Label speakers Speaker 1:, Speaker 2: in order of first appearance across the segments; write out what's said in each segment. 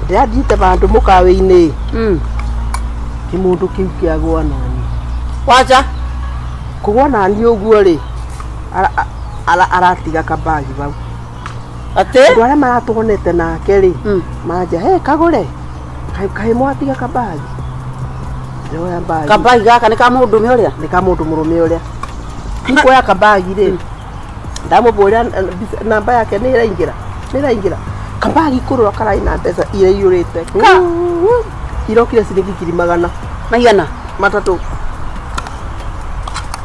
Speaker 1: Ndĩrathiĩte vandũ mũkawa-inĩ. Kĩmũndũ kĩu kĩagũa nani.
Speaker 2: Wacha.
Speaker 1: Kũgũa nani ũguo rĩ, aratiga kabagi vau.
Speaker 2: Atĩ?
Speaker 1: Andũ arĩa maratuonete nake rĩ, manja, "Hey, kagũre. Kaĩ mwatiga kabagi?" Ndĩroya mbagi.
Speaker 2: Kabagi gaka nĩ ka mũndũrũme ũrĩa?
Speaker 1: Nĩ ka mũndũ mũrũme ũrĩa. Nikuoya kabagi rĩ, ndamũbũrĩra namba yake nĩ ĩraingĩra, nĩ ĩraingĩra. Kabagi kũrora kararĩ na mbeca iraiyũrĩte. Ka! Irokire ciringi ngiri magana.
Speaker 2: Maigana?
Speaker 1: Matatũ.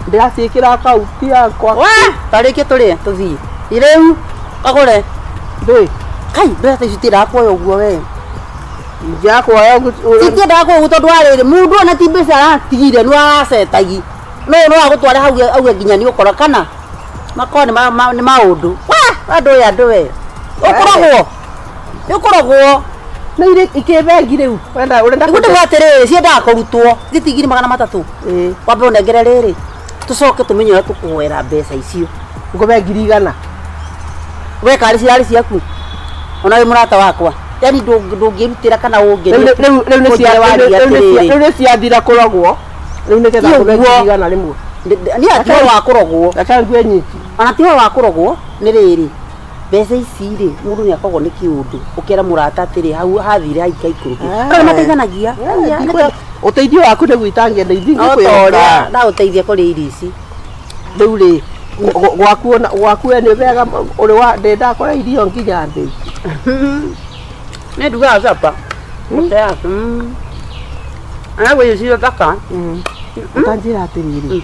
Speaker 1: Ndĩraciĩkĩra akaunti yakwa.
Speaker 2: Wa! Tarĩkie tũrĩe tũthiĩ. Rĩu kagũre.
Speaker 1: Ndũĩ?
Speaker 2: Kai, mbeca ici itiendaga kuoya ũguo we.
Speaker 1: Ingĩaga kuoya ũguo.
Speaker 2: Citiendaga kuoya ũguo tondũ wa rĩrĩ, mũndũ ona ti mbeca aratigire nĩ aracetagi. No no agũtware hau auge nginya nĩ ũkora kana makorwo nĩ maũndũ. Wa! Andũ aya andũ we. Ũkũrogwo. Nĩ ũkũrogwo.
Speaker 1: Nĩ irĩ ikĩ bengi rĩu. Ũrenda ũrenda
Speaker 2: Nĩguo ndĩmwĩre atĩrĩrĩ, ciendaga kũrutwo. Gĩti 300,000.
Speaker 1: Ĩĩ.
Speaker 2: Wambe ũnengere rĩrĩ. Tũcoke tũmenye ũrĩa tũkũhoera mbeca icio.
Speaker 1: Ngũbe 100,000.
Speaker 2: We karĩ cirarĩ ciaku. Ona wĩ mũrata wakwa. Yaani ndũngĩrutĩra kana ũngerie.
Speaker 1: Rĩu rĩu nĩ cia rĩu nĩ ciathira kũrogwo. Rĩu nĩgetha ngũbe 100,000 rĩmwe.
Speaker 2: Niĩ ati ũhoro wa kũrogwo.
Speaker 1: Reke ngue nyiki.
Speaker 2: Ona ti ũhoro wa kũrogwo nĩ rĩrĩ. Mbeca ici rĩ, mũndũ nĩ akoragwo nĩ kĩũndũ. Ũkera mũrata atĩrĩ, hau hathire haikaikũrũke. Andũ nĩ mateithanagia.
Speaker 1: Ũteithio waku nĩguo itangĩenda ithiĩ
Speaker 2: No ta ũrĩa ndagũteithia kũrĩa irio ici.
Speaker 1: Rĩu rĩ, gwaku ona gwaku we nĩ wega ũrĩ wa ndĩ ndakora irio nginya thĩ.
Speaker 2: Nĩ ndugaga capa. Arabu irio cio thaka.
Speaker 1: Ũtanjĩra atĩrĩrĩ,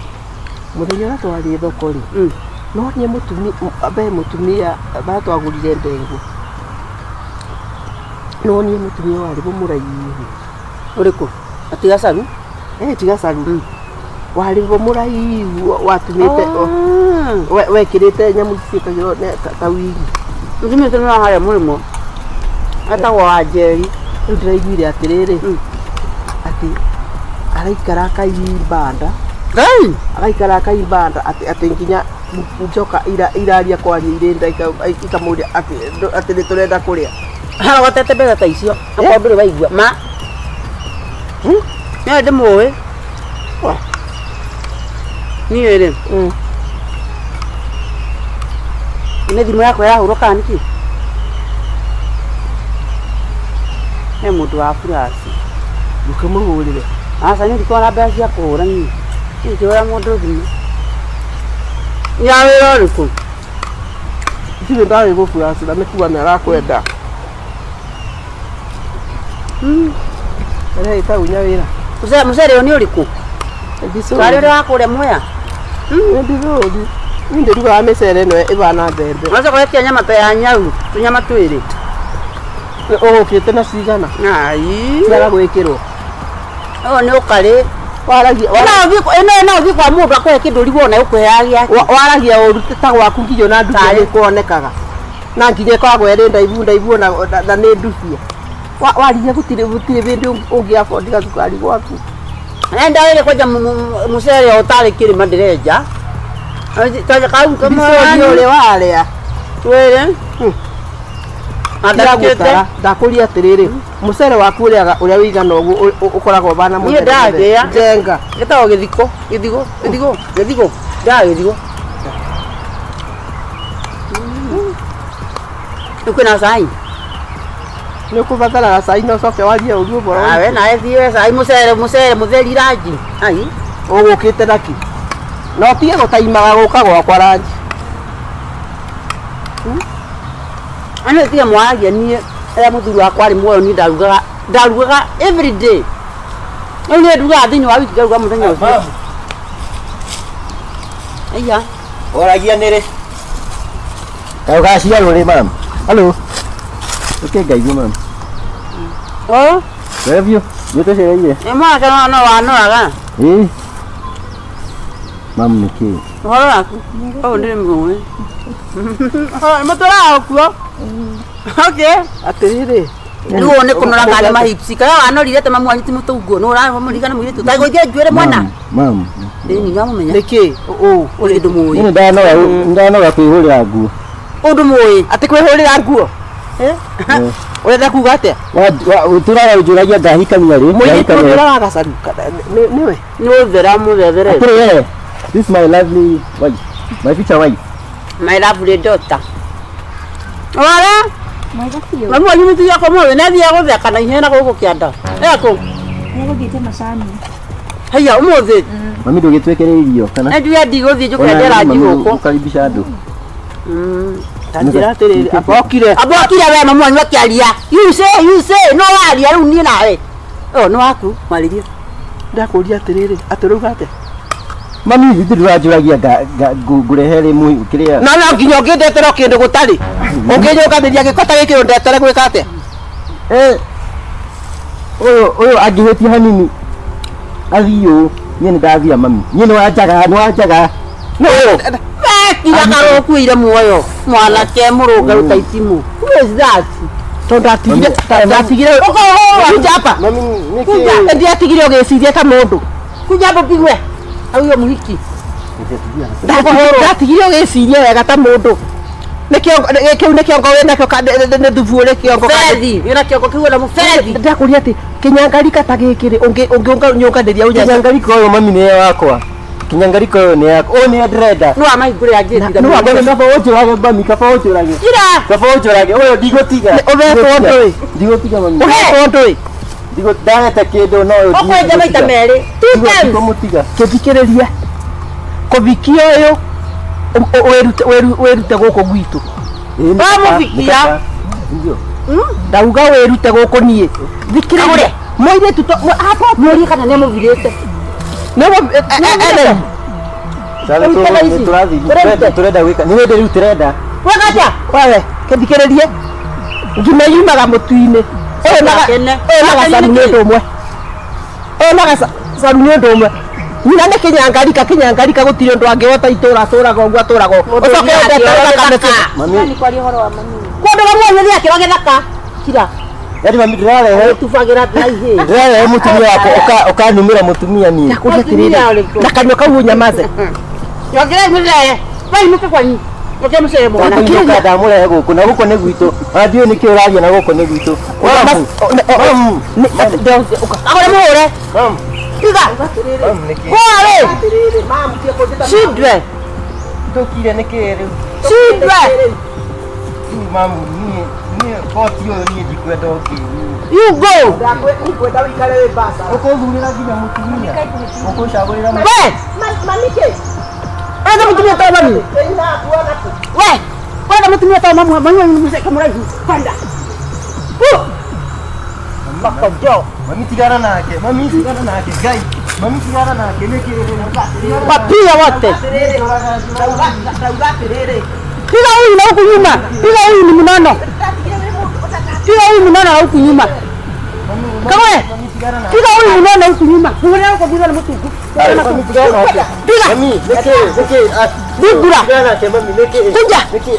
Speaker 1: mũthenya ũrĩa twarĩ thoko rĩ, no niĩ mũtumia be mũtumia barĩa twagũrire ndengũ. No niĩ mũtumia warĩ mũraihu.
Speaker 2: Ũrĩkũ? Ati gacaru?
Speaker 1: Eh, ti gacaru. Warĩ mũraihu watumĩte wekĩrĩte nyamũ ici ciĩkagĩrwo ta wigi.
Speaker 2: Mũtumia ũcio nĩ wa harĩa mũrĩmo. Etagwo Wanjeri.
Speaker 1: Rĩu ndĩraiguire atĩrĩrĩ, atĩ araikara akaimba nda.
Speaker 2: Ngai!
Speaker 1: Araikara akaimba nda atĩ atĩ nginya njoka iraria kwaria irĩ nda ikamũria atĩ atĩ nĩ tũrenda kũrĩa.
Speaker 2: Arogotete mbeca ta icio. Akorwo ndũrĩ waigua. Ma. Niĩ ndĩmũĩ. Niĩ rĩ. Nĩ thimũ yakwa ĩrahũrwo kana nĩkĩ? He mũndũ wa flash.
Speaker 1: Ndũkĩmũhũrĩre.
Speaker 2: Aca niĩ ndikoragwo na mbeca cia kũhũra niĩ. Niĩ ndingĩhũrĩra mũndũ thimũ. Nĩ ya wĩra ũrĩkũ?
Speaker 1: Ndirĩ ndarĩ gũburacĩra nĩ kuga nĩ arakwenda. Ĩrĩa ĩtagwo nyawĩra.
Speaker 2: Mũcere ũyũ nĩ ũrĩkũ? Tarĩ ũrĩa wa kũrĩa Mwea?
Speaker 1: Nĩ ndithũri. Niĩ ndĩrugaga mĩcere ĩno ĩbana mbembe.
Speaker 2: Ũgacoka ũgetia nyama ta ya nyau, tũnyama twĩrĩ.
Speaker 1: Ũgũkĩte na cigana?
Speaker 2: Ai.
Speaker 1: Ciaga gwĩkĩrwo.
Speaker 2: Ũyũ nĩ ũkarĩ.
Speaker 1: Waragia
Speaker 2: Ĩno no ũthiĩ kwa mũndũ akũhe kĩndũ ũrigwo ona ũkũheaga gĩake.
Speaker 1: Waragia ũru ta gwaku nginya ona ndubia nĩ kuonekaga. Na nginya ĩkoragwo ĩrĩ ndaibu ndaibu ona na nĩ ndubia. Waririe gũtirĩ gũtirĩ hĩndĩ ũngĩ afford gacukari gwaku.
Speaker 2: Enda wĩrĩ kwenja mũcere ũtarĩ kĩrĩma ndĩrenja. Kau
Speaker 1: Ndicũria ũrĩa warĩa.
Speaker 2: Twĩrĩ.
Speaker 1: Ndagũtara ndakũria atĩrĩrĩ, mũcere waku ũrĩaga ũrĩa ũigana ũguo ũkoragwo ũbana
Speaker 2: Niĩ ndagĩa.
Speaker 1: Njenga.
Speaker 2: Gĩtagwo gĩthiko, gĩthigo, gĩthigo, gĩthigo. Ndaga gĩthigo. Rĩu kwĩna cai?
Speaker 1: Nĩ ũkũbataraga cai na ũcoke warie ũru ũboro.
Speaker 2: Ah, we nawe thiĩ we cai mũcere mũcere mũtheri ranji. Ai.
Speaker 1: Ũgũkĩte na kĩ? Na ũtige gũtaimaga gũka gwakwa ranji.
Speaker 2: Ani tiga mwaragia niĩ rĩrĩa mũthuri wakwa arĩ muoyo niĩ ndarugaga ndarugaga every day. Rĩu niĩ ndugaga thĩinĩ wa wiki ngaruga mũthenya ũcio. Aiya.
Speaker 3: Oragia nĩ rĩ? Kaĩ ũgaciarwo rĩ mam? Hello. Ũke ngeithie mam.
Speaker 2: Oh,
Speaker 3: Wega biũ. Nĩ tũcereire.
Speaker 2: nĩ mwanake no no wanoraga.
Speaker 3: Ĩĩ. Mam nĩ kĩĩ?
Speaker 2: Ũhoro waku? Ũyũ ndĩrĩ mũĩ. Mũtũraga kuo. Okay.
Speaker 1: Atĩrĩrĩ.
Speaker 2: Rĩu ũyũ nĩ kũnora kana nĩ mahipsi. Kana wanorire ta mamu wanyu ti mũtũnguo. Nĩ ũramũririkana mũirĩtu. Ta gũithia njuĩrĩ mwana.
Speaker 3: Mam.
Speaker 2: Ĩni nĩwamũmenya.
Speaker 1: Nĩkĩ? Ũ.
Speaker 2: Ũrĩ ndũmũĩ.
Speaker 3: Niĩ ndanoga ndanoga kwĩhũrĩra nguo.
Speaker 2: Ũndũmũĩ.
Speaker 1: Atĩ kwĩhũrĩra nguo? Ũrenda kuga atĩa?
Speaker 3: Ũtũraga ũnjũragia ngahikania rĩ?
Speaker 1: Mũirĩtu ũngĩ ũrĩa wa gacaru nĩwe.
Speaker 2: Nĩ ũthera mũthethere.
Speaker 3: Atĩrĩ we, this is my lovely wife, my future wife.
Speaker 2: My lovely daughter. Wara,
Speaker 4: Mwega biũ.
Speaker 2: mami wanyu mũtumia wakwa mũthĩ nĩ athiaga gũtheka na ihenya na gũkũ kĩanda. Ekũ?
Speaker 4: Nĩegũthiĩte macani.
Speaker 2: Haiya ũmũthĩ.
Speaker 3: Mami ndũgĩtwĩkĩre irio kana?
Speaker 2: Nĩ njuge ndigũthiĩ njũke ndera
Speaker 3: Mami
Speaker 2: gũkũ.
Speaker 3: ũkaribisha andũ.
Speaker 1: Ta njĩra atĩrĩrĩ, amba okire.
Speaker 2: Amba okire we mami wanyu akĩaria. You say, you say, no waria rĩu niĩ nawe. Oh, nĩ waku, mwarĩrie.
Speaker 1: Ndakũria atĩrĩrĩ, atĩ ũrauga atĩa?
Speaker 3: Mami ithuĩ ndũranjũragia ngũrehe rĩ kĩrĩa.
Speaker 1: No no nginya ũngĩndetera o kĩndũ gũtarĩ. Ũngĩnyũnganĩria gĩko ta gĩkĩ ũndetere gwĩka atĩa?
Speaker 3: Eh, ũyũ ũyũ angĩhĩtia hanini athiĩ ũũ niĩ nĩ ndathira mami niĩ nĩ wanjaga nĩ wanjaga.
Speaker 1: No.
Speaker 2: Wekira karũkuire muoyo. Mwanake mũrũngarũ ta itimũ. Who is that?
Speaker 1: Tondũ ndatigire ndatigire kuja hapa.
Speaker 3: Mami
Speaker 1: Kuja ndiatigire ũgĩciria ta mũndũ.
Speaker 2: Kuja hapo pigwe. Au huyo mũhiki.
Speaker 1: Ndatigire ũgĩciria wega ta mũndũ. Nĩ kĩongo kĩu nĩ kĩongo wĩnakĩo nĩ thubu ũrĩ kĩongo
Speaker 2: Fethi, wĩna kĩongo kĩu na mũbethi.
Speaker 1: Ndakũria atĩ kĩnyangarika ta gĩkĩ rĩ ũngĩnyũnganĩria ũnya
Speaker 3: Kinyangariko ũyũ mami nĩ wakwa. Kinyangariko ũyũ nĩ yakwa. Ũyũ nĩwe ndĩrenda.
Speaker 2: No amahingũre angĩ.
Speaker 3: No amwe kaba ũnjũrage mami kaba ũnjũrage.
Speaker 2: Kira.
Speaker 3: Kaba ũnjũrage ũyũ ndigũtiga.
Speaker 1: Ũhetwo ndũĩ?
Speaker 3: Ndigũtiga mami.
Speaker 1: Ũhetwo ndũĩ?
Speaker 3: Ndagete kĩndũ no ũyũ
Speaker 2: Ũkwenja maita merĩ. Two times.
Speaker 3: Ndigũmũtiga.
Speaker 1: Kĩthikĩrĩria kũbikia ũyũ wĩrute gũkũ gwitũ.
Speaker 2: Wamũbikia.
Speaker 3: Ndio.
Speaker 1: Ndauga wĩrute gũkũ niĩ. Thikĩrĩria mũirĩtu hapa
Speaker 2: Mũrie kana nĩ amũvirĩte.
Speaker 1: nĩ
Speaker 3: Sasa tũrathiĩ tũrenda gwĩka nĩ hĩndĩ rĩu tũrenda.
Speaker 2: Weka atĩa?
Speaker 1: Wewe kĩthikĩrĩrie ngima yumaga mũtu-inĩ ũyũ na gacaru nĩ ũndũ ũmwe ũyũ na gacaru nĩ ũndũ ũmwe nyina nĩ kĩnyangarika kĩnyangarika gũtirĩ ũndũ angĩhota itũra atũraga ũguo atũraga ũguo ũcoke ũndete
Speaker 3: Mami
Speaker 4: Nĩ kwaria ũhoro wa mami.
Speaker 2: Kũndũ gamwe nĩ akĩra gĩthaka. Kira.
Speaker 3: yaani mami ndĩrarehe
Speaker 2: Tubagĩra na ihĩ.
Speaker 3: ndĩrarehe mũtumia wakwa ũkanumĩra mũtumia niĩ.
Speaker 1: Ndakũria atĩrĩrĩ na kanua kau ũnyamaze.
Speaker 2: Nyongerei mũcere. Wainũke kwanyu. Nyongere mũcere mwana.
Speaker 3: Ndakũinũka ndamũrehe gũkũ na gũkũ nĩ gwitũ. Ona ndiũĩ nĩkĩ ũraria na gũkũ nĩ gwitũ.
Speaker 2: Agũre mũhũre. Tiga. Hũra rĩ. Children.
Speaker 3: Tũkire nĩkĩ rĩu?
Speaker 2: Children.
Speaker 3: Rĩu mamu niĩ niĩ koti ũyũ niĩ ndikwenda ũkĩ.
Speaker 2: You go.
Speaker 1: Ngwenda wĩikare wĩ mbaca.
Speaker 3: Ũkũthurĩra nginya mũtumia. Ũkũcagũrĩra
Speaker 2: We. Wenda mũtumia ta mami. We. Wenda mũtumia ta mami mami wanyu mũceke mũraihu. Kwenda. Makojo.
Speaker 3: Mami tigana nake. Mami tigana nake. Ngai. Mami tigana nake nĩkĩ rĩu?
Speaker 2: Wapia wote.
Speaker 1: Ndauga atĩrĩrĩ
Speaker 2: Piga huyu na huku nyuma. Piga huyu ni mnono. Piga huyu mnono na huku nyuma. Kawe. Piga huyu mnono huku nyuma. Muone huko bila mtungu. Piga.
Speaker 3: Mami nĩkĩ nĩkĩ
Speaker 2: Bigura.
Speaker 3: tigana nake mami nĩkĩ
Speaker 2: Kuja.
Speaker 3: nĩkĩ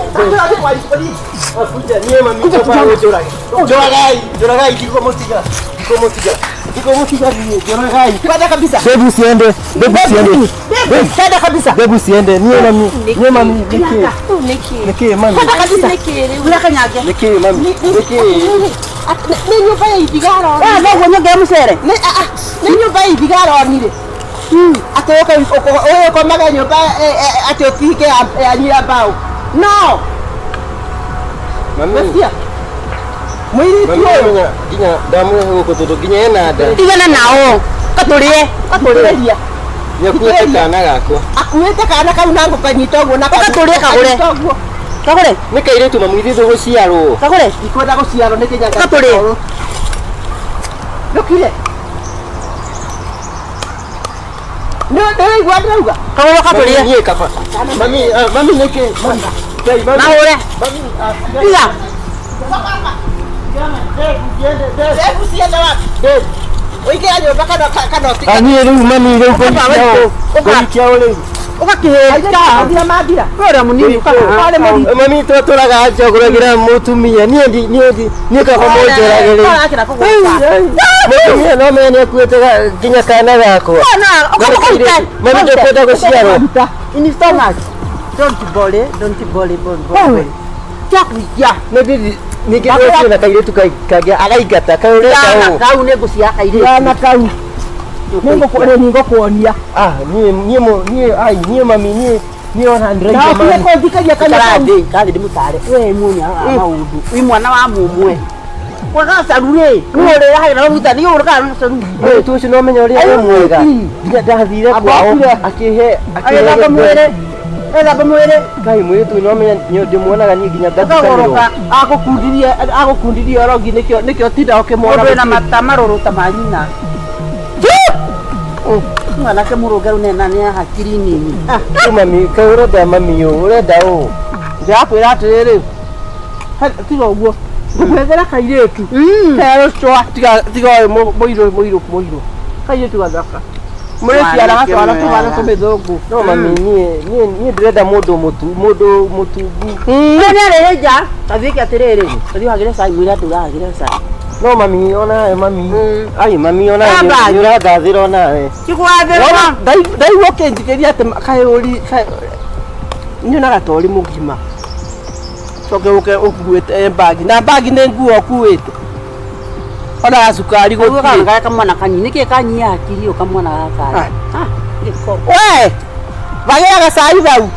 Speaker 3: Kuja niĩ mami
Speaker 2: Kuja,
Speaker 3: kaba
Speaker 2: kuja.
Speaker 3: ũnjũrage. Njũragai njũragai ndikũmũtiga ndikũmũtiga ndikũmũtiga niĩ njũragai.
Speaker 1: Kwenda kabisa.
Speaker 3: Bebu siende, bebu siende.
Speaker 1: Kwenda kabisa.
Speaker 3: Bebu siende, niĩ mami, niĩ mami nĩkĩ
Speaker 4: Nĩkĩ?
Speaker 3: nĩkĩ mami
Speaker 2: Kwenda kabisa.
Speaker 4: Nĩkĩ rĩu?
Speaker 2: Ula kanyage.
Speaker 3: nĩkĩ mami nĩkĩ
Speaker 1: Nĩ nyũmba ya ithiga aronire.
Speaker 2: Wewe noguo nyongere mũcere.
Speaker 1: Nĩ nyũmba ya ithiga aronire. Atĩ ũke ũkomage nyũmba atĩ ũtihike yanyu ya mbaũ. No.
Speaker 3: mami
Speaker 1: Wesikia? Mũirĩtu
Speaker 3: mami
Speaker 1: ũyũ
Speaker 3: nginya nginya ndamũrehe gũkũ tondũ nginya ena nda
Speaker 2: Tigana nao. Katũrĩe.
Speaker 1: Thikĩrĩria.
Speaker 3: nĩakuĩte kana gakwa
Speaker 1: Akuĩte kana kau na ngũkanyita ũguo na
Speaker 2: Ũgatũrĩe kagũre.
Speaker 1: kanyita ũguo.
Speaker 2: Kagũre.
Speaker 3: nĩ kairĩtu mami ithuĩ tũgũciarwo
Speaker 2: Kagũre.
Speaker 1: Ndikwenda gũciarwo nĩ kĩnyangarika.
Speaker 2: Gatũrĩe.
Speaker 1: Ndũkire. Nĩ nĩũraigua ndĩrauga?
Speaker 2: Kagũre katũrĩe.
Speaker 3: niĩ kaba mami mami nĩkĩ mami Ngai, mami
Speaker 2: Mahũre.
Speaker 3: mami
Speaker 2: Piga.
Speaker 1: Hebu ciende wapi? Ũingĩra nyũmba kana kana ũtige.
Speaker 3: niĩ rĩu mami rĩu
Speaker 2: Ũka.
Speaker 3: kũhikia ũ rĩu
Speaker 2: Ũgakĩhĩta.
Speaker 1: Mathira mathira.
Speaker 2: Ũrĩa mũnini ũkaha.
Speaker 3: Mami twatũraga njagũragĩra mũtumia niĩ ndi niĩ ndi niĩ kaba mũnjũrage rĩu
Speaker 2: Ũrakĩra kũgũta.
Speaker 3: mũtumia no menya nĩakuĩte nginya kana gakwa
Speaker 2: Ũka.
Speaker 3: Mami ndũkwenda gũciarwo
Speaker 2: In stomach. Don't worry, don't worry, don't worry. Tia kuikia.
Speaker 3: Nĩ ndĩ Ningĩ ũcio na kairĩtu kangĩ againgata kaĩ ũrenda
Speaker 2: Kana
Speaker 3: ũũ.
Speaker 2: kau nĩ ngũcia kairĩtu.
Speaker 1: Kana kau. Nĩngũkuonia.
Speaker 3: Ah, niĩ niĩ niĩ ai niĩ mami niĩ niĩ ona ndĩraigua
Speaker 1: Ndakire
Speaker 3: mami.
Speaker 1: kũnjikaria kana kau.
Speaker 2: Karathe, karathe ndĩmũtare. We muonia maũndũ. Wĩ mwana wa mũmwe. Wagacaru rĩ, nĩ ũrĩrahagĩra maguta, nĩ ũrĩkaga gacaru.
Speaker 3: Mũirĩtu ũcio no menya ũrĩa wĩ mwega. Nginya ndathire kwao akĩhe
Speaker 2: Agĩthamba mwĩrĩ. Agĩthamba mwĩrĩ.
Speaker 3: Ngai mũirĩtu ũyũ no menya ndĩmuonaga niĩ nginya ngatukanĩrwo.
Speaker 1: Akagoroka agũkundirie agũkundirie orogi nĩkĩo nĩkĩo tinda ũkĩmuona.
Speaker 2: Mũndũ wĩna mata marũrũ ta ma nyina. Mwanake mũrũngaru nena nĩ hakiri nini.
Speaker 3: Rĩu mami kaĩ ũrenda mami ũũ ũrenda ũũ.
Speaker 1: Ndĩrakwĩra atĩrĩrĩ, tiga ũguo ngũkwethera kairĩtu kerũcwa tiga tiga ũyũ mũirũ mũirũ mũirũ kairĩtu gathaka mũrĩciara gatwara tũhana tũmĩthũngũ.
Speaker 3: No mami niĩ niĩ niĩ ndĩrenda mũndũ mũtu mũndũ mũtungu.
Speaker 2: Nĩ arĩrĩ nja, athiĩke atĩrĩrĩ, athiĩ ũhagĩre cai mwĩre andũ ũrahagĩre cai.
Speaker 3: No mami onawe mami. Ai mami onawe
Speaker 2: Amba.
Speaker 3: nĩ ũrangathĩra onawe.
Speaker 2: Tikwathĩrwo.
Speaker 1: Ndaigua ũkĩnjikĩria atĩ kaĩ ũri nyonaga ta ũrĩ mũgima coke ũke ũkuĩte mbagi na mbagi nĩ nguo ũkuĩte ona gacukari
Speaker 2: Kaguo
Speaker 1: gũtirĩ.
Speaker 2: kana gaka kamwana kanini nĩkĩ kanyia hakiri ũyũ kamwana gaka. Ah, gĩko.
Speaker 1: We vagĩra gacai vau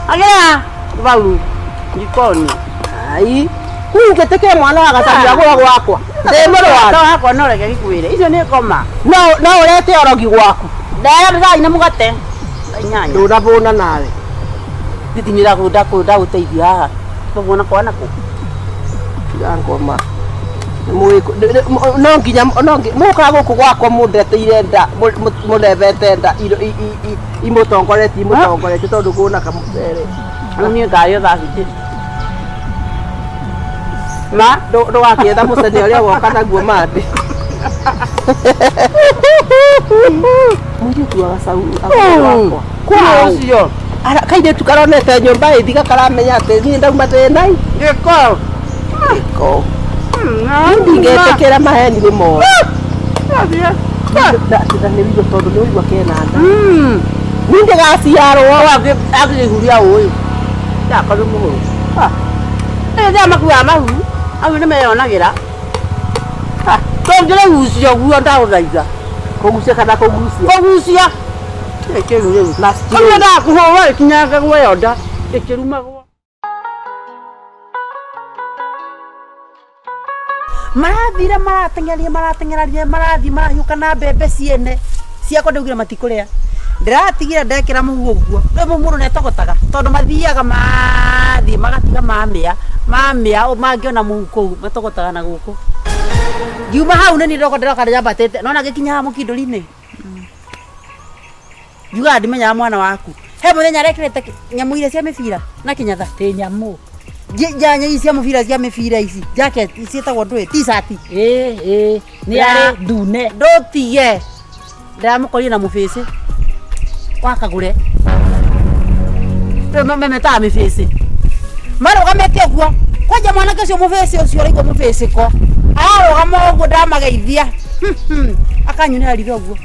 Speaker 2: Agĩra vau jikoni.
Speaker 1: Ai, kuu ngĩtĩkĩre mwana wa gacai agũra gwakwa ndĩ mũrwaru.
Speaker 2: To hakwa no reke gĩkwĩre. Icio nĩ ngoma.
Speaker 1: No no ũrete orogi gwaku.
Speaker 2: Ndaya cai na mũgate. Inyanya.
Speaker 1: Ndũnabũna nawe.
Speaker 2: Nditinira ndagũteithia haha. Tũguona kwa nakũ.
Speaker 1: Tiga ngoma. No nginya no mũkaga gũkũ gwakwa mũndeteire nda mũndebete nda imũtongoretie imũtongoretie tondũ kũna kamũcere.
Speaker 2: Rĩu niĩ ngarĩo thaa citĩ.
Speaker 1: Ma ndũgakĩetha mũcene ũrĩa woka naguo mandĩ. Mũirĩtu wa gacau agũra gwakwa.
Speaker 2: Kwa
Speaker 1: ũcio kairĩtu karonete nyũmba ĩthiga karamenya atĩ niĩ ndauma ndĩ nai.
Speaker 2: Gĩko.
Speaker 1: Gĩko. Ndingĩtĩkĩra maheni nĩ moru. Na nĩ wĩigua tondũ nĩ ũigua kena nda. Niĩ ndĩgaciarwo.
Speaker 2: Akĩhuria ũyũ. Ndakorwo mũhũrũ. Ĩ makuaga mahu. Au nĩ meyonagĩra. Tũngĩrĩgucia ũguo ndagũthaitha.
Speaker 1: Kũgucia kana kũgucia.
Speaker 2: Kũgucia. Kĩu rĩu.
Speaker 1: Na
Speaker 2: Kũu ndakũhũra ĩkinyangagwo ĩyo nda ĩkĩrumagwo. Marathire marateng'eria marateng'eraria marathiĩ marahiũka na mbembe ciene ciakwa ndaugire matikũrĩa ndĩratigire ndekĩra mũhu ũguo rĩu mũndũ nĩatogotaga tondũ mathiaga mathiĩ magatiga mamĩa mamĩa mangĩona mũhu kũu matogotaga na gũkũ ngiuma hau nĩ niĩ ndĩroka ndĩroka ndĩambatĩte nona ngĩkinya haha mũkindũri-inĩ ngiugaga ndimenyaga mwana waku he mũthenya arekĩrĩte nyamũ iria cia mĩbira na kĩnyatha
Speaker 5: Tä nyamå
Speaker 2: njanya ici cia mũbira cia mĩbira ici jacket ciĩtagwo ndũĩ t-shirt
Speaker 5: nä arä ndune
Speaker 2: ndũtige ndĩramũkorire na mũbĩcĩ wakagũre memetaga mĩbĩcĩ marũgamĩte ũguo kwanja mwanake ũcio mũbĩcĩ ũcio ũraigua mũbĩcĩko ararũgama ũguo ndamageithia akanyunĩra ritho ũguo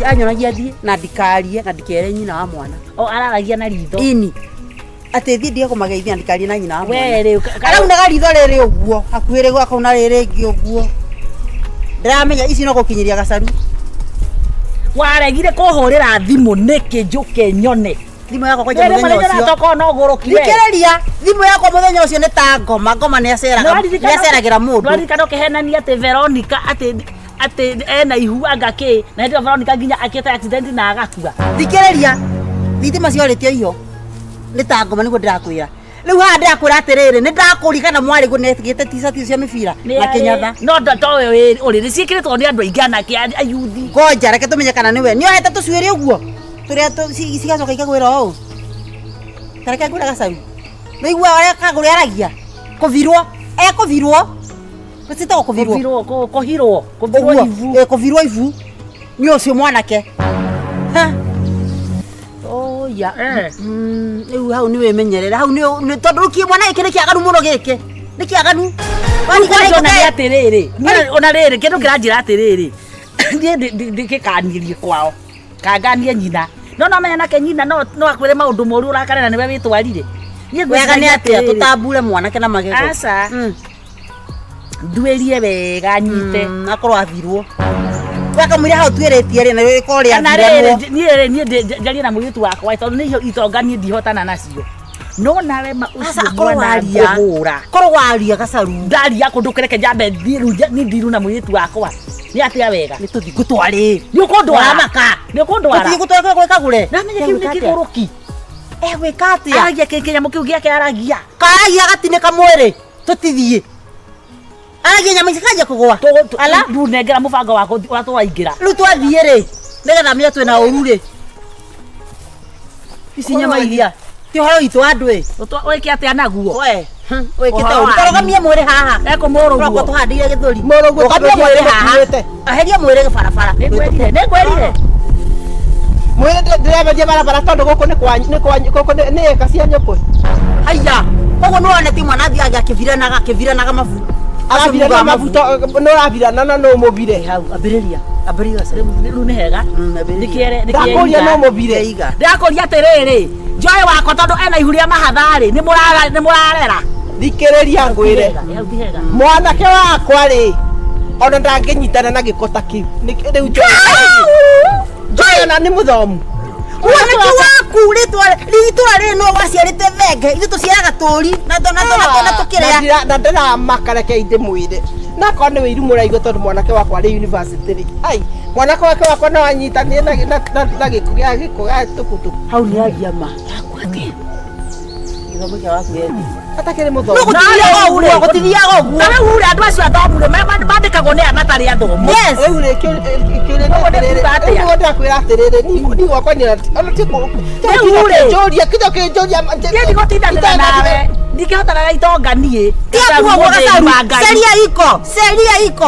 Speaker 2: anyonagia thiĩ na ndikarie na ndikere nyina wa mwana
Speaker 5: o araragia na ritho
Speaker 2: ini atĩ thiĩ ndige kũmageithia na ndikarie na nyina wa mwana
Speaker 5: we rä
Speaker 2: araunaga ritho rĩrĩ ũguo hakuhĩ rĩguo akauna rĩrĩ rĩngĩ ũguo ndĩramenya ici no gũkinyĩria gacaru
Speaker 5: waregire kå hå rä ra thimå nä kä njå ke nyone
Speaker 2: thimũ yakwa kwanja mũthenya ũcio
Speaker 5: tokorwo no gå rå kire
Speaker 2: thikĩrĩria thimũ yakwa mũthenya ũcio nĩ ta ngoma ngoma nĩaceragĩra mũndũ
Speaker 5: nwaririkana å kä henania atä Veronica atä atä ena ihu anga kä na hä ndä ä yo Veronica nginya akä te accident na agakua
Speaker 2: thikĩrĩria thitima ciorĩtio iho nĩ ta ngoma nĩguo ndĩrakwĩra rĩu haha ndĩrakwĩra atĩrĩrĩ nĩ ndakũririkana mwarĩ guo nĩekĩrĩte t-shirt cia mĩbira na kĩnyatha
Speaker 5: no towe å rä nä ciäkä rä two nä andå aingä anake ayuthi
Speaker 2: ngoja reke tũmenye kana nĩwe nĩohete tũcuĩrĩ ũguo tũrĩa cigacoka ikagwĩra ũũ ta reke ngwĩre gacaru nĩigua ũrĩa kagũrĩ aragia kũvirwo ekũvirwo citagwo kũvirwo
Speaker 5: kå hirwo kå virwo
Speaker 2: ũguo
Speaker 5: ibu
Speaker 2: ĩ, kũvirwo ibu nĩ ũcio mwanake Ha. Oya. Rĩu hau nĩ wĩmenyerere hau nĩ tondũ rĩu kĩ mwana gĩkĩ nĩ kĩaganu mũno gĩkĩ nĩ kĩaganu
Speaker 5: Kwanja ona nä atä rä rä ona rä rä kä ndå kä ranjä ra atä rä rä niä ndä kä kanirie kwao kanganie nyina no no menya nake nyina no akwä re maå ndå moru å rakare na nä we wä twarire Niĩ
Speaker 2: Wega nĩ
Speaker 5: ngwĩciria
Speaker 2: atĩa
Speaker 5: atĩrĩrĩ.
Speaker 2: tũtambure mwanake na magego.
Speaker 5: Aca. Nduĩrie wega nyite.
Speaker 2: Akorwo athirwo. Wakamwĩra hau twĩrĩtie rĩ na rĩkorwo
Speaker 5: Kana rĩrĩ
Speaker 2: rĩathirwo.
Speaker 5: niĩ rĩ niĩ njarie na mũirĩtu wakwa tondũ nĩ itonga niĩ ndihotana nacio. No nawe ma
Speaker 2: Aca
Speaker 5: ũcio
Speaker 2: akorwo
Speaker 5: mwana
Speaker 2: waria.
Speaker 5: ngũhũra.
Speaker 2: Korwo waria gacaru.
Speaker 5: Ndaria kũndũ kũreke njambe thiĩ rĩu niĩ ndiru na mũirĩtu wakwa. Nĩ atĩa wega?
Speaker 2: Nĩ tũthiĩ ngũtwarĩ.
Speaker 5: Nĩ ũkũndwara.
Speaker 2: Ũramaka.
Speaker 5: Nĩ ũkũndwara.
Speaker 2: Tũthiĩ gũtwara kũrĩa kagũre.
Speaker 5: Ndamenya kĩu nĩ kĩgũrũki.
Speaker 2: Egwĩka atĩa?
Speaker 5: Aragia kĩ kĩnyamũ kĩu gĩake aragia.
Speaker 2: Karagia gatinĩka mwĩrĩ. Tũtithiĩ. Aragia nyama ici kanjia kũgũa. Ala.
Speaker 5: Rĩu nengera mũbango wakwa ũrĩa tũraingĩra.
Speaker 2: Rĩu twathiĩ rĩ nĩgetha menye twĩna ũru rĩ. Ici nyama iria. Ti ũhoro witũ andũ ĩ.
Speaker 5: Wĩke atĩa naguo?
Speaker 2: We. Wĩkĩte
Speaker 5: Ũhoro
Speaker 2: ũru.
Speaker 5: wanyu.
Speaker 2: Tũrũgamie mwĩrĩ haha.
Speaker 5: Ekũmũrũguo.
Speaker 2: Tũrokwo tũhandĩire gĩthũri.
Speaker 1: Mũrũguo
Speaker 2: Rũgamia
Speaker 1: tondũ
Speaker 2: mwĩrĩ haha.
Speaker 1: nĩtũkuĩte.
Speaker 2: Eheria mwĩrĩ barabara.
Speaker 5: Nĩngwĩrire. Nĩngwĩrire.
Speaker 1: Mwĩrĩ ndĩremeria barabara tondũ gũkũ nĩ kwanyu nĩ kwanyu gũkũ nĩ ĩka cia nyũkũ.
Speaker 2: Haiya. Koguo nĩwona ti mwana athiaga akĩviranaga akĩviranaga mabu.
Speaker 1: Arabirana mabu nĩ ũrabirana na no ũmũbire.
Speaker 2: Hau ambĩrĩria. Ambĩrĩria gacaru.
Speaker 5: Rĩu nĩ hega.
Speaker 2: Ambĩrĩria.
Speaker 5: Nĩkĩere
Speaker 1: Ndakũria no ũmũbire.
Speaker 2: Iga.
Speaker 5: Ndĩrakũria atĩrĩrĩ njoe wakwa tondũ ena ihu rĩa mahatha-rĩ nĩ mũrarera.
Speaker 1: Thikĩrĩria ngwĩre.
Speaker 5: Hau ti hega.
Speaker 1: Mwanake wakwa rĩ ona ndangĩnyitana na gĩko ta kĩu. Rĩu njoe ona nĩ mũthomu.
Speaker 2: Mwanake waku rĩtwa rĩitũra rĩrĩ no waciarĩte thenge ithuĩ tũciaraga tũri na na tũkĩrĩa.
Speaker 1: Na ndĩramaka reke ndĩmwĩre. Na akorwo nĩ wĩiru mũraigua tondũ mwanake wakwa arĩ university rĩ. Ai, mwanake wake wakwa no anyitanire na gĩko gĩa gĩko gĩa tukutuku.
Speaker 2: Hau nĩ aria ma. Gĩthomo kĩa waku yethi.
Speaker 1: Atakĩrĩ
Speaker 2: No
Speaker 1: mũthomu.
Speaker 2: gũtithiaga ũguo, gũtithiaga ũguo.
Speaker 5: Na rĩu rĩ andũ acio athomu rĩ mandĩkagwo nĩ aya matarĩ athomu.
Speaker 2: Yes.
Speaker 1: Rĩu rĩ kĩũria nĩ atĩrĩrĩ. Rĩu nĩguo ndĩrakwĩra atĩrĩrĩ niĩ gwakwa nĩ ona ti
Speaker 5: Rĩu rĩ.
Speaker 1: kũnjũria kĩndũ kĩnjũria
Speaker 5: Niĩ ndigũtindanĩra nawe. Ndingĩhotana na itonga niĩ.
Speaker 2: Tiga kuga ũguo gacaru. Ceria iko. Ceria iko.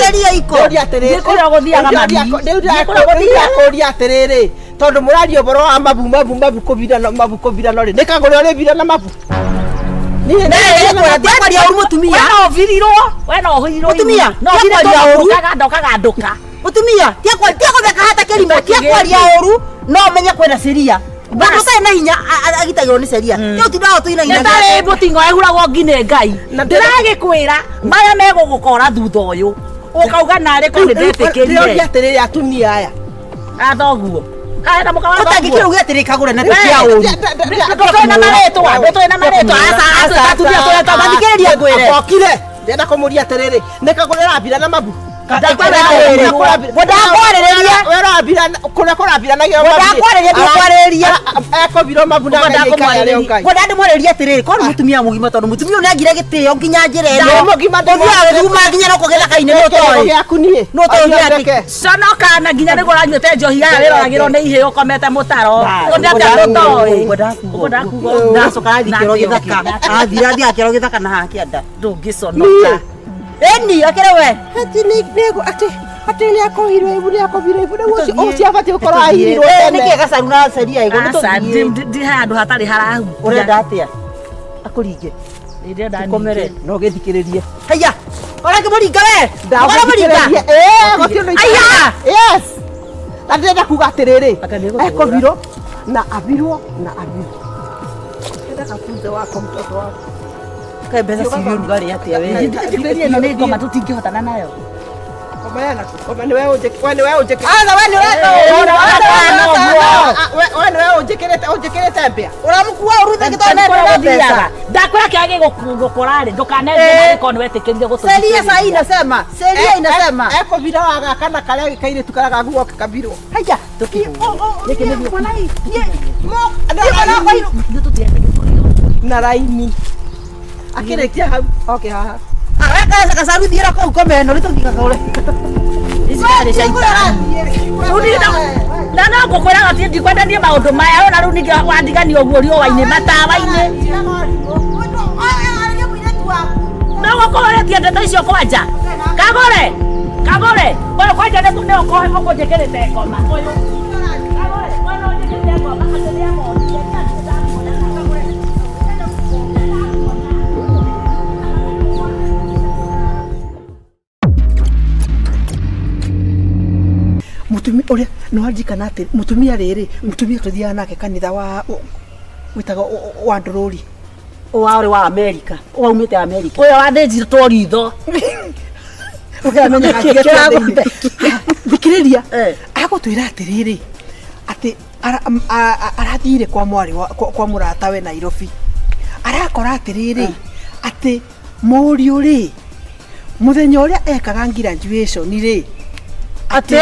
Speaker 2: Ceria iko.
Speaker 1: Ndĩũria atĩrĩrĩ.
Speaker 5: Nĩ kũrĩa gũthiaga mami.
Speaker 1: Rĩu
Speaker 5: Nĩ kũrĩa gũthiaga.
Speaker 1: ndĩrakũria atĩrĩrĩ tondũ mũraria ũhoro wa mabu mabu mabu kũbirana mabu kũbirana rĩ nĩ kagũrĩ ũrĩbirana mabu. Niĩ
Speaker 2: Tiga kwaria ũru mũtumia.
Speaker 5: We no ũbirirwo. We no ũhirirwo.
Speaker 2: Mũtumia,
Speaker 5: No
Speaker 2: tiga
Speaker 5: ũbire
Speaker 2: kwaria
Speaker 5: tondũ
Speaker 2: ũru.
Speaker 5: ũkagandũka.
Speaker 2: Mũtumia, tiga gũtheka hata kĩrimũ, tiga kwaria ũru no ũmenye kwĩna ceria. Mũndũ ũtarĩ na hinya agitagĩrwo nĩ ceria. Tiga ũtindaga ũtũinaina.
Speaker 5: Nĩ tarĩ mũting'o ehuragwo ngi nĩ Ngai.
Speaker 1: Na
Speaker 5: Ndĩragĩkwĩra maya megũgũkora thutha ũyũ. Ũkauga narĩ korwo
Speaker 1: Ndĩroria
Speaker 5: nĩndetĩkĩrire.
Speaker 1: atĩrĩrĩ atumia aya.
Speaker 5: Athoguo. Kaĩ na mũka wa
Speaker 2: Ũtangĩkĩra
Speaker 5: thoguo.
Speaker 2: uge atĩrĩ kagũre na tia ũru.
Speaker 5: Ndũtũĩ na marĩtwa, ndũtũĩ na marĩtwa. Aca, aca, atumia tũretwo
Speaker 2: Thikĩrĩria ngwĩre.
Speaker 1: Okire. Ndĩrenda kũmũria atĩrĩrĩ nĩ kagũrĩ ũrabirana mabu.
Speaker 2: Ndakwarĩrĩria.
Speaker 1: Kũrĩa kũrabiranagio
Speaker 2: Ndakwarĩrĩria, ndikwarĩrĩria.
Speaker 1: Ekũbirwo mabu na Ngai aikare arĩ o Ngai.
Speaker 2: Ngwenda ndĩmwarĩrie atĩrĩrĩ korwo nĩ mũtumia mũgima tondũ mũtumia ũyũ nĩagire gĩtĩo nginya njĩra ĩno.
Speaker 1: Nĩ mũgima
Speaker 2: Ũthiaga gĩthuma nginya no gĩthaka-inĩ nĩ ũtoĩ.
Speaker 1: Gĩaku niĩ.
Speaker 2: Nĩ ũtoĩ gĩake.
Speaker 1: Ndeke.
Speaker 5: Conoka na nginya nĩguo ũranyuĩte njohi ya wĩroragĩrwo nĩ ihĩĩ ũkomete mũtaro. Ũndĩ atĩa ndũtoĩ. Ũkwenda kuga ũguo.
Speaker 2: Ndacoka arathiĩ kĩoro gĩthaka. Athire athiĩ akĩoro gĩthaka na haha kĩanda.
Speaker 5: Ndũngĩconoka.
Speaker 2: Ĩni akĩrĩ we.
Speaker 1: Atĩ nĩ atĩ atĩ nĩ akohirwo ibu nĩ akohirwo ibu rĩu ũcio ũcio abatiĩ gũkorwo ahirirwo tene.
Speaker 2: Nĩkĩ gacaru na ceria ĩgo nĩ
Speaker 5: Aca,
Speaker 2: tũthiĩ.
Speaker 5: ndi handũ hatarĩ harahutia.
Speaker 2: Ũrenda atĩa? Akũringe.
Speaker 5: Ndĩrenda
Speaker 2: Tũkomere.
Speaker 5: ningĩ.
Speaker 1: No gĩthikĩrĩrie.
Speaker 2: Haiya. Ũrakĩmũringa we. Ũramũringa.
Speaker 1: Ndagũthikĩrĩrie. Ĩĩ gũtirĩ ũndũ
Speaker 2: Aya!
Speaker 1: Yes. Na ndĩrenda kuga atĩrĩrĩ
Speaker 5: Aka nĩgũtũra.
Speaker 1: ekũbirwo na abirwo na abirwo. Ndĩrenda kafunze wako mtoto wako.
Speaker 2: Kaĩ mbeca ciĩ ũrugarĩ atĩa we?
Speaker 5: Njikĩrie ĩno nĩ ngoma tũtingĩhotana nayo.
Speaker 1: Koma yana koma nĩwe ũnjĩkĩrĩte we nĩwe ũnjĩkĩrĩte
Speaker 2: Aca we nĩ ũreka ũru.
Speaker 1: we nĩwe ũnjĩkĩrĩte ũnjĩkĩrĩte mbĩa.
Speaker 2: Ũramũkua ũru thĩ tondũ nĩ mbeca.
Speaker 5: Ndakwĩra kĩrĩa gĩgũkora rĩ ndũkanenje marĩko nĩ wetĩkĩrire gũtũthikĩrĩria.
Speaker 2: Seria sahi inasema, seria inasema.
Speaker 1: Ekũbira wa gaka na karĩa kairĩtu karĩa gaguo kabirwo.
Speaker 2: Haiya.
Speaker 1: Na raini. Akĩrĩkia hau oke haha.
Speaker 2: Gacaru thiĩra kũu kome ĩno nĩ tũthiĩ kagũre.
Speaker 5: Ici ciarĩ caitani. Rĩu niĩ na no ngũkwĩra atĩ ndikwenda niĩ maũndũ maya ona rĩu ningĩ wandigania ũguo riũa-inĩ matawa-inĩ. No gũkorwo ũrĩtie ndeto icio kwanja. Kagũre. Kagũre. Ũyũ kwanja nĩ ũkũnjĩkĩrĩte ngoma. Ũyũ. Kagũre. Ũyũ nĩ ũnjĩkĩrĩte ngoma atĩ nĩamonire. Kagũre.
Speaker 1: Mutumia uria no anjikana ati mutumia riri mutumia tuthiaga nake kanitha wa Wĩtagwo wa ndũrũri.
Speaker 2: Wa wa America, waumĩte America.
Speaker 5: Ũyũ wathĩnjirwo ritho.
Speaker 1: Ũkamenyaga
Speaker 2: Kĩragũthe.
Speaker 1: Thikĩrĩria.
Speaker 2: Eh.
Speaker 1: Agũtwĩra atĩrĩrĩ atĩ arathire kwa mwarĩ kwa mũratawe Nairobi, arakora atĩrĩrĩ atĩ mũriũ rĩ, mũthenya ũrĩa ekaga graduation rĩ,
Speaker 2: Atĩ?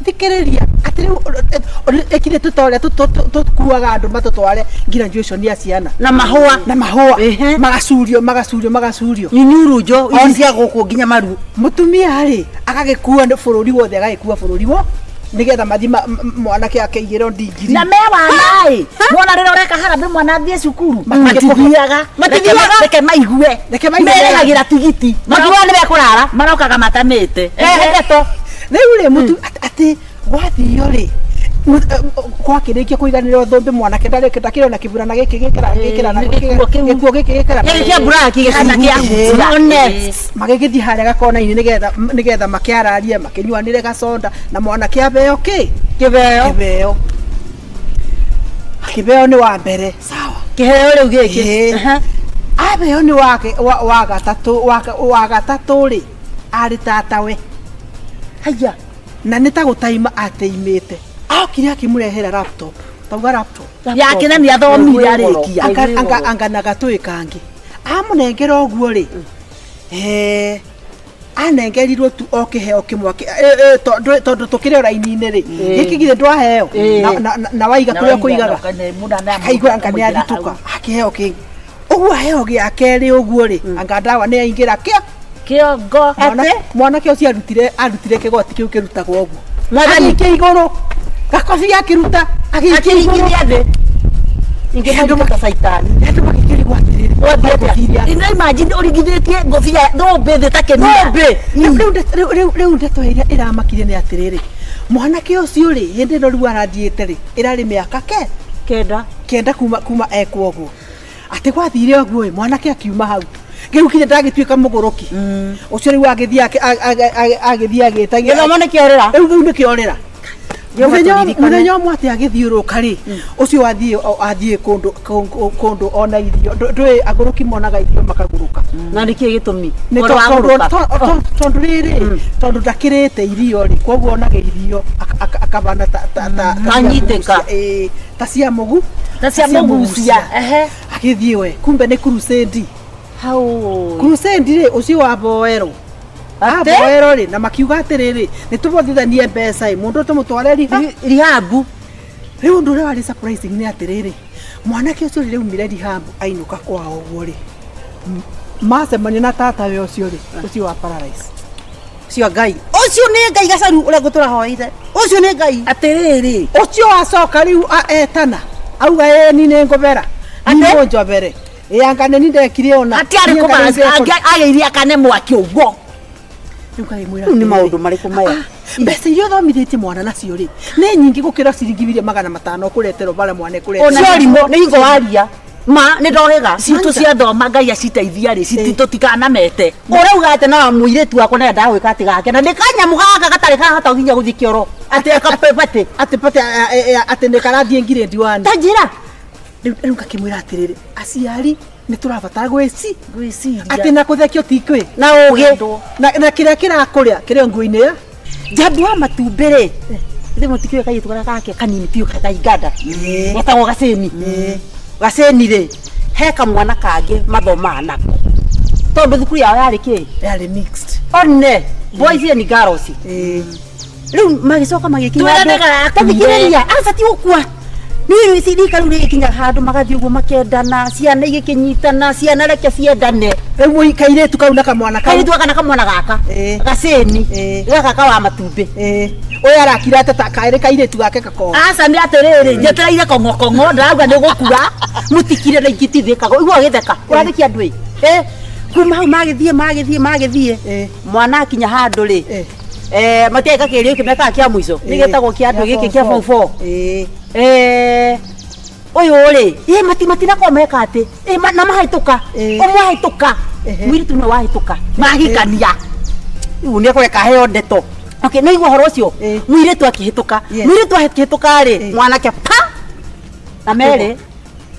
Speaker 1: Thikĩrĩria, atĩ rĩu ekire tũta ũrĩa tũkuaga andũ matũtware graduation ya ciana.
Speaker 2: Na mahũa.
Speaker 1: Na mahũa.
Speaker 2: Ehe.
Speaker 1: Magacurio, magacurio, magacurio.
Speaker 2: Inyurunjo ici cia gũkũ nginya maru.
Speaker 1: Mũtumia rĩ, agagĩkua nĩ bũrũri wothe, agagĩkua bũrũri wo nĩgetha mathi mwanake akeigĩrwo ndigiri.
Speaker 5: Na me wana ĩ, mwana rĩrĩa ũreka harambĩ mwana athiĩ cukuru,
Speaker 1: Matithiaga.
Speaker 5: matithiaga. Reke maigue.
Speaker 1: Reke maigue.
Speaker 5: Merehagĩra tigiti.
Speaker 2: Makiuga nĩ mekũrara.
Speaker 5: Marokaga matamĩte.
Speaker 2: Ehe, ndeto.
Speaker 1: Rĩu rĩ, mũtu atĩ gwathio rĩ, gwakĩrĩkia kũiganĩrwo thũmbĩ, mwanake ndakĩrĩ ona kĩburana gĩkĩ gĩkĩra gĩkĩra
Speaker 5: Nĩ gĩkuo kĩu.
Speaker 1: gĩkuo gĩkĩ gĩkĩra.
Speaker 2: Gĩkĩ kĩa mburaki.
Speaker 5: Kana kĩa hutia.
Speaker 2: One.
Speaker 1: Magĩgĩthiĩ harĩa gakona-inĩ nĩgetha makĩararie, makĩnyuanĩre gaconda, na mwanake abeo kĩ?
Speaker 2: Kĩbeo.
Speaker 1: Kĩbeo. Kĩbeo nĩ wa mbere, sawa.
Speaker 2: Kĩheo rĩu gĩkĩ.
Speaker 1: Ĩĩ.
Speaker 2: Aha.
Speaker 1: Abeo nĩ wake wa gatatũ, wa gatatũ rĩ, arĩ tatawe.
Speaker 2: Haya.
Speaker 1: Na nĩ ta gũtaima ateimĩte, okire akĩmũrehera laptop, tauga laptop.
Speaker 5: Yake na nĩ athomire arĩkia.
Speaker 1: Anga na gatũĩ kangĩ amũnengera ũguo rĩ, anengerirwo tu o kĩheo kĩmwe tondũ tũkĩrĩ o raini-inĩ rĩ, gĩkĩ githĩ ndwaheo na waiga kũrĩa ũkũigaga, akaigua anga nĩ athitũka akĩheo kĩngĩ ũguo, aheo gĩa kerĩ ũguo rĩ, anga ndawa nĩ aingĩra kĩa
Speaker 5: Kĩongo.
Speaker 1: Mwanake ũcio arutire kĩgoti kĩu kĩrutagwo ũguo.
Speaker 2: Mwathani.
Speaker 1: Agĩikia igũrũ gakobia, akĩruta, agĩikia igũrũ.
Speaker 2: Akĩringithia thĩ. Ingĩmũruta ta caitani.
Speaker 1: Andũ magĩkĩrigwo atĩrĩrĩ,
Speaker 2: Wathiĩ atĩa?
Speaker 1: ngũbia.
Speaker 5: Ina imagine ũringithĩtie ngũbia thũmbĩ thĩ ta kĩmia.
Speaker 2: Thũmbĩ.
Speaker 1: Rĩu ndeto ĩrĩa ĩramakire nĩ atĩrĩrĩ, mwanake ũcio rĩ, hĩndĩ ĩno rĩu arathiĩte rĩ, ĩrarĩ mĩaka ke
Speaker 2: 9.
Speaker 1: 9 kuma ekwo ũguo, atĩ gwathire ũguo ĩ, mwanake akiuma hau rĩu kinya ndagĩtuĩka mũgũrũki ũcio, rĩu agĩthiĩ agĩthiĩ agĩtagia.
Speaker 2: Gĩthomo nĩ kĩorĩra.
Speaker 1: Rĩu nĩ kĩorĩra.
Speaker 2: Jehova
Speaker 1: Mũthenya
Speaker 2: tũririkane.
Speaker 1: Mũthenya ũmwe atĩ agĩthiũrũka rĩ, ũcio athiĩ kũndũ ona irio. Ndũĩ agũrũki monaga irio makagũrũka.
Speaker 2: Na nĩ kĩĩ gĩtũmi?
Speaker 1: Nĩ
Speaker 2: Ũhoro wa gũrũka.
Speaker 1: tondũ rĩrĩ, tondũ ndakĩrĩte irio rĩ, koguo onaga irio akabana ta cia
Speaker 2: Anyitĩka.
Speaker 1: mũgucia, ĩĩ, ta cia mũgu
Speaker 5: Ta cia mũgucia. Ehe.
Speaker 1: Agĩthiĩ we, kumbe nĩ crusade.
Speaker 2: Hau.
Speaker 1: Crusade rĩ, ũcio waboerwo.
Speaker 2: Atĩ?
Speaker 1: Aboerwo rĩ, na makiuga atĩrĩrĩ, nĩ tũbothithanie mbeca ĩ, mũndũ tũmũtware riha
Speaker 2: Rihabu.
Speaker 1: Rĩu ũndũ ũrĩa warĩ surprising nĩ atĩrĩrĩ, mwanake ũcio rĩrĩa aumire rehab ainũka kwao ũguo rĩ, macemania na tatawe ũcio rĩ, ũcio wa paralyze.
Speaker 2: Ũcio Ngai. Ũcio nĩ Ngai gacaru ũrĩa ngũtũra hoeire. Ũcio nĩ Ngai.
Speaker 5: Atĩrĩrĩ.
Speaker 1: Ũcio acoka rĩu etana auga ĩ ni nĩ ngũbera
Speaker 2: Atĩ?
Speaker 1: njobere ĩ anga nĩ ni ndekire ona.
Speaker 5: Hatiarĩ
Speaker 1: Niĩ anga nĩ ndekire.
Speaker 5: agĩirie akane mwaki ũguo.
Speaker 1: Rĩu ngagĩmwĩra
Speaker 2: Rĩu nĩ
Speaker 1: atĩrĩrĩ,
Speaker 2: maũndũ marĩkũ maya?
Speaker 1: Mbeca iria ũthomithĩtie mwana nacio rĩ, nĩ nyingĩ gũkĩra ciringi 500,000 ũkũreterwo bara mwana ĩkũreterwo.
Speaker 2: Cio rimũ nĩ hingo waria. Ma nĩ ndohĩga.
Speaker 5: Citũ ciathoma Ngai aciteithia rĩ, tũtikanamete.
Speaker 2: Ũrauga atĩ no mũirĩtu wakwa nĩendaga gwĩka atĩ gake na nĩ kanyamũ gaka gatarĩ kahota nginya gũthiĩ kĩoro atĩ akapepatĩ.
Speaker 1: Atĩ pate atĩ nĩ karathiĩ ngirĩndi wani.
Speaker 2: Ta njĩra.
Speaker 1: Rĩu ngakĩmwĩra atĩrĩrĩ, aciari nĩ tũrabatara gwĩci
Speaker 5: Gwĩciria.
Speaker 1: Atĩ na kũthekio ti kwĩ
Speaker 2: Na ũgĩ.
Speaker 1: Na kĩrĩa kĩrakũrĩa kĩrĩa nguo-inĩ ya
Speaker 2: Njambi wa matumbĩ rĩ, ithe mũtikĩũĩ kairĩtu karĩa gake kanini biũ ta Uganda getagwo Gacĩni. Gacĩni rĩ, he kamwana kangĩ mathomaga nako tondũ thukuru yao yarĩ kĩ?
Speaker 1: Yarĩ mixed.
Speaker 2: One boys and girls. Rĩu magĩcoka magĩkinya
Speaker 5: Twĩrane
Speaker 2: handũ-
Speaker 5: garakuire.
Speaker 2: Ta thikĩrĩria, aca ti gũkua. Nĩ rika rĩu rĩgĩkinya handũ magathiĩ ũguo makendana, ciana igĩkĩnyitana, ciana reke ciendane.
Speaker 1: Rĩu kairĩtu kau na kamwana kau.
Speaker 2: Kairĩtu gaka na kamwana gaka. Gacĩni. Gaka ka wa matumbĩ.
Speaker 1: Ũyũ arakira atĩ ta karĩ kairĩtu gake gakoo.
Speaker 5: Aca nĩ atĩrĩrĩ, njetereire kong'okong'o ndĩrauga nĩ gũkua.
Speaker 2: Mũtikire na ingĩtithĩkaga igua gĩtheka ũrathĩkia andũ ĩ. Kuma hau magĩthiĩ magĩthiĩ magĩthiĩ, mwana akinya handũ rĩ, matiaika kĩgerio gĩkĩ mekaga kĩa mũico nĩ gĩtagwo kĩa andũ gĩkĩ kĩa form four. Ũyũ rĩ, ĩ matinakorwo meka atĩ ĩ na mahĩtũka, ũmwe ahĩtũka, mũirĩtu nĩwe wahĩtũka.
Speaker 5: Mahikania.
Speaker 2: Rĩu nĩ ekũreka heo ndeto. Okay, nĩ igua ũhoro ũcio, mũirĩtu akĩhĩtũka, mũirĩtu akĩhĩtũka rĩ, mwanake pa na merĩ.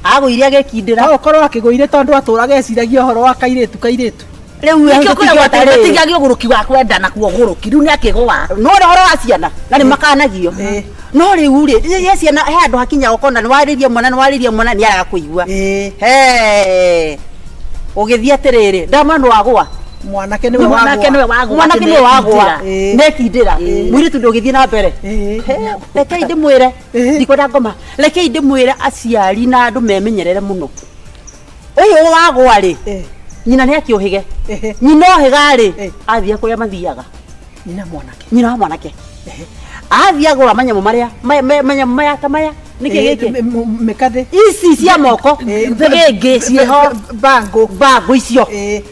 Speaker 2: Agũire agĩkindĩra.
Speaker 1: No ũkorwo akĩgũire tondũ atũraga eciragia ũhoro wa kairĩtu kairĩtu.
Speaker 2: Rĩu
Speaker 5: Nĩkĩo kwĩragwo atĩ
Speaker 2: rĩ.
Speaker 5: gũtigia ũgũrũki wa kwendana kuo ũgũrũki rĩu nĩ akĩgũa.
Speaker 2: No ũhoro wa ciana na nĩ makanagio.
Speaker 1: Ĩĩ.
Speaker 2: No rĩu rĩ, rĩrĩa ciana he handũ hakinya ũkona nĩ warĩria mwana nĩ warĩria mwana nĩ araga kũigua.
Speaker 1: Ĩĩ.
Speaker 2: He. Ũgĩthiĩ atĩrĩrĩ, ndama nĩ wagũa.
Speaker 1: Mwanake nĩwe
Speaker 5: Mwanake
Speaker 1: wagũa.
Speaker 5: nĩwe wagũa.
Speaker 2: Mwanake nĩwe wagũa.
Speaker 1: Ĩĩ.
Speaker 2: Nekindĩra. Mũirĩtu ndũgĩthiĩ na mbere.
Speaker 1: Ĩĩ.
Speaker 2: He, rekei ndĩmwĩre
Speaker 1: Ĩĩ.
Speaker 2: ndikwenda ngoma rekei ndĩmwĩre aciari na andũ memenyerere mũno ũyũ wagũa rĩ
Speaker 1: Ĩĩ.
Speaker 2: nyina nĩ akĩũhĩge
Speaker 1: Ĩhĩ.
Speaker 2: nyina ohĩga rĩ
Speaker 1: Ĩĩ.
Speaker 2: athiĩ kũrĩa mathiaga
Speaker 1: Nyina mwanake.
Speaker 2: nyina wa mwanake athiĩ agũra manyamũ marĩa manyamũ maya ta maya nĩkĩ
Speaker 1: Ĩĩ,
Speaker 2: gĩkĩ
Speaker 1: mĩkathĩ.
Speaker 2: ici cia moko
Speaker 1: Ĩĩ.
Speaker 5: Thĩgĩngĩ ciĩho.
Speaker 1: Bangũ.
Speaker 2: bangũ icio
Speaker 1: Ĩĩ.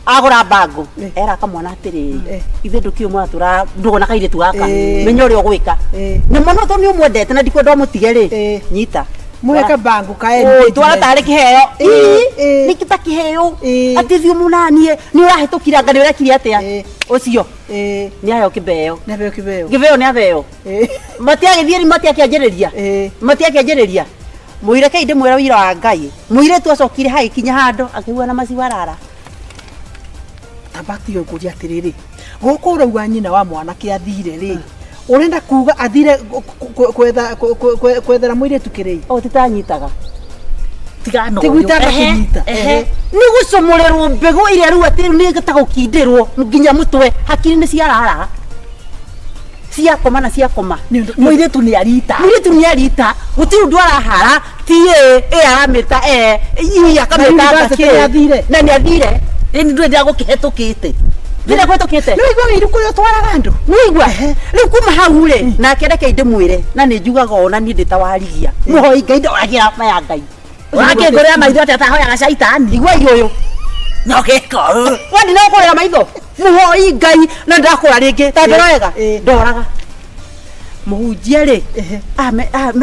Speaker 2: agũra bangũ
Speaker 1: Ĩĩ.
Speaker 2: era kamwana atĩrĩrĩ
Speaker 1: Ĩĩ.
Speaker 2: ithe ndũkĩũĩ mũratũra ndũgũ na kairĩtu gaka
Speaker 1: Ĩĩ.
Speaker 2: menya ũrĩa ũgwĩka
Speaker 1: Ĩĩ.
Speaker 2: na mwana to nĩ ũmwendete na ndikwenda ũmũtige rĩ
Speaker 1: Ĩĩ.
Speaker 2: nyita
Speaker 1: Mũhe kabangũ ka
Speaker 2: Ũĩ, twara tarĩ kĩheo
Speaker 1: Ĩĩ,
Speaker 2: Ĩĩ,
Speaker 1: ĩĩ.
Speaker 2: nĩ ta kĩheo
Speaker 1: Ĩĩ.
Speaker 2: atĩ thiĩ mũnanie nĩ ũrahĩtũkire anga nĩ ũrekire atĩa
Speaker 1: Ĩĩ.
Speaker 2: ũcio
Speaker 1: Ĩĩ.
Speaker 2: nĩ aheo kĩbeo
Speaker 1: Nĩ aheo kĩbeo.
Speaker 2: kĩbeo nĩ abeo
Speaker 1: Ĩĩ.
Speaker 2: matiagĩthiĩ rĩ matiakĩanjĩrĩria
Speaker 1: Ĩĩ.
Speaker 2: matiakĩanjĩrĩria mũirekei ndĩmwĩra wĩira wa Ngai mũirĩtu acokire hagĩkinya handũ akĩigua na maciwarara
Speaker 1: Tamba tiga ngũrie atĩrĩrĩ gũkũ ũrauga nyina wa mwanake athire rĩ ũrenda kuga athire kwetha kwethera mũirĩtu kĩrĩi
Speaker 2: o titanyitaga
Speaker 5: Tigana
Speaker 1: Tiguo
Speaker 5: ũyũ.
Speaker 1: itanakĩnyita.
Speaker 5: Ehe, ehe.
Speaker 2: nĩ gũcomorerwo mbegũ ĩrĩa rĩu atĩ rĩu nĩ ta gũkindĩrwo nginya mũtwe hakiri nĩ ciarara ciakoma na ciakoma
Speaker 5: Mũirĩtu nĩ arita.
Speaker 2: mũirĩtu nĩ arita gũtirĩ ũndũ arahara ti ĩ ĩ aramĩta e i akamĩta
Speaker 1: Na university
Speaker 2: anga
Speaker 1: nĩ athire.
Speaker 2: na nĩ athire
Speaker 5: Ĩni ndũrĩ gũkĩhetũkĩte.
Speaker 2: thire kũhetũkĩte
Speaker 1: nĩ waigua wĩiru kũrĩa ũtwaraga andũ
Speaker 2: nĩigua rĩu kuma hau rĩ nake rekei ndĩmwĩre na nĩ njugaga ona niĩ ndĩ ta warigia mũhoi Ngai ndoragĩra maya Ngai
Speaker 5: Ũrakĩngũrĩra maitho atĩa atahoyaga caitani.
Speaker 2: iguai ũyũ
Speaker 5: Na ũgeka ũũ.
Speaker 2: wendi no kũrĩra maitho mũhoi Ngai na ndakũra rĩngĩ ta ndorega
Speaker 1: Ĩĩ.
Speaker 2: ndoraga mũhunjia rĩ
Speaker 1: Ehe.